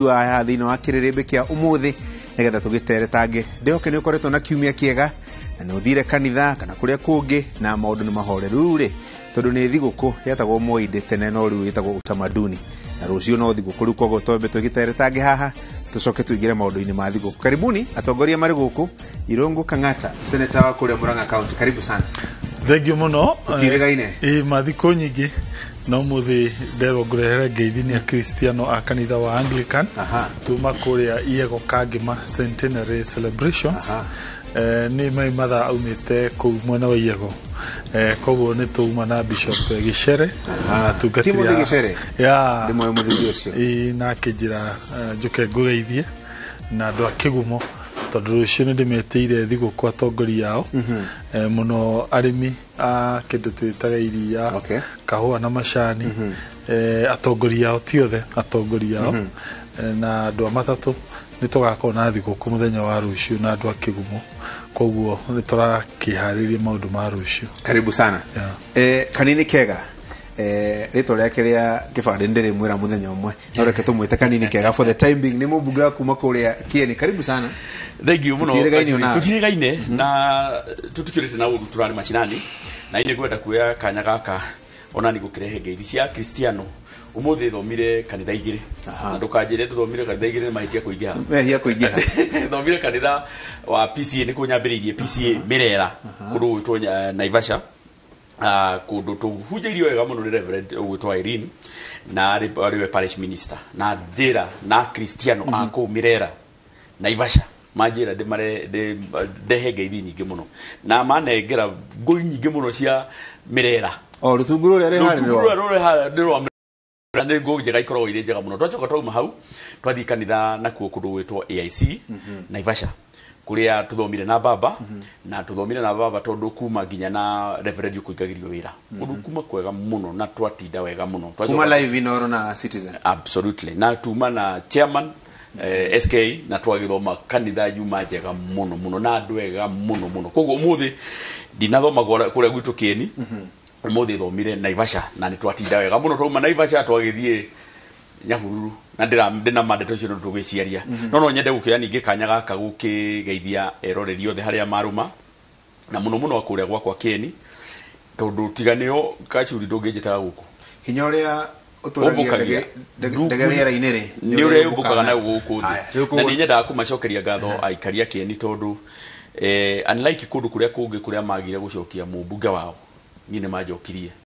Haha thĩinĩ wa kĩrĩrĩmbĩ kĩa ũmũthĩ nĩgetha tũgĩteretange. Ndĩhoke nĩ ũkoretwo na kiumia kĩega na nĩ ũthire kanitha kana kũrĩa kũngĩ na maũndũ nĩ mahoreru. Rĩu rĩ, tondũ nĩ thigũkũ yetagwo Moindĩ tene, no rĩu ĩtagwo Utamaduni, na rũciũ no thigũkũ. Rĩu koguo twambe twĩgĩteretange haha, tũcoke tũingĩre maũndũ-inĩ ma thigũkũ. Karibuni atongoria marĩ gũkũ. Irungu Kang'ata, seneta wa kũrĩa Murang'a County, karibu sana. Thengiũ mũno. Tũtiĩrĩgaine. Ĩ mathikũ nyingĩ, no mũthĩ nderwo ngũrehere ngeithi nĩ Akristiano a kanitha wa Anglican. Tuma kũrĩa Iego Kangima Centenary Celebrations. Nĩ mai mathaa aumĩte kũu mwena wa Iego. Koguo nĩ tũuma na Bishop Gĩcere na atungatĩri Timothy Gĩcere? Ya. Ndĩmũĩ mũthuri ũcio. Ĩ, na akĩnjĩra njũke ngũgeithie na andũ a Kĩgumo, tondũ rũciũ nĩ ndĩmetĩire thigũkũ atongoria ao, mũno arĩmi a kĩndũ twĩtaga iria, kahũa na macani. Atongoria ao, ti othe, atongoria ao na andũ a matatũ, nĩ tũgakorwo na thigũkũ mũthenya wa rũciũ na andũ a Kĩgumo. Koguo nĩ tũrakĩharĩria maũndũ ma rũciũ. Karibu sana. Yeah. Kanini Kega, rĩtwa rĩake rĩa kĩbandĩ ndĩrĩmwĩra mũthenya ũmwe, no reke tũmwĩte Kanini Kega for the time being. Nĩ mũmbunge wa kuma kũrĩa Kieni. Karibu sana. Thengiũ mũno. Tũtiĩrĩgaine onawe. Tũtiĩrĩgaine na tũtikĩrĩte na ũru, tũrarĩ macinani na inĩ ngwenda kuoya kanya gaka ona ni gũkĩrehe ngeithi cia Kristiano. Ũmũthĩ thomire kanitha igĩrĩ. Na ndũkanjĩre tũthomire kanitha igĩrĩ nĩ mahĩtia kũingĩha. Mehia kũingĩha. Thomire kanitha wa PCA, nĩ kũnyambĩrĩirie PCA Mĩrera, kũndũ gwĩtwo Naivasha. Kũndũ tũhunjĩirio wega mũno nĩ Reverend ũgwĩtwo Irene, na arĩ we parish minister, na njĩra na Kristiano a kũu Mĩrera Naivasha manjĩra ndehe ngeithi nyingĩ mũno na manengera ngũi nyingĩ mũno cia Mĩrera. O rũtungu rũrĩa rĩ harĩ Rũtungu rũrĩa rũrĩ harĩa nĩ rwa Mĩrera, nĩ ngũ njega, ikoragwo irĩ njega mũno. Twacoka twauma hau, twathiĩ kanitha nakuo kũndũ gwĩtwo AIC Naivasha, kũrĩa tũthomire na baba, na tũthomire na baba tondũ kuma nginya na Reverend kũingagĩrio wĩra kũndũ kuma kwega mũno na twatinda wega mũno. Kuma live Inoro na Citizen. Absolutely, na tuma na chairman SK, na twagĩthoma kanitha yuma njega mũno mũno na andũ ega mũno mũno. Koguo ũmũthĩ ndinathoma kũrĩa gwitũ Kĩeni, ũmũthĩ thomire Naivasha na nĩ twatinda wega mũno. Twauma Naivasha, twagĩthiĩ Nyahururu na ndĩna mandeto icio no tũgĩciaria, no nyende gũkĩoya ningĩ kanya gaka gũkĩgeithia eroreri othe harĩa marũma, na mũno mũno kũrĩa gwakwa Kĩeni, tondũ tiga nĩo kacuri ndũngĩnjĩtaga gũkũ. Hinya ũrĩa ũtũragia Ũmbũkagia. ndege rĩera-inĩ rĩ, nĩ ũrĩa ũmbũkaga na gũkũ Haya, thĩ. rĩu Na nĩ nyendaga kũmacokeria ngatho aikari a Kĩeni, tondũ unlike kũndũ kũrĩa kũngĩ kũrĩa magire gũcokia mũmbunge wao, niĩ nĩ manjokirie.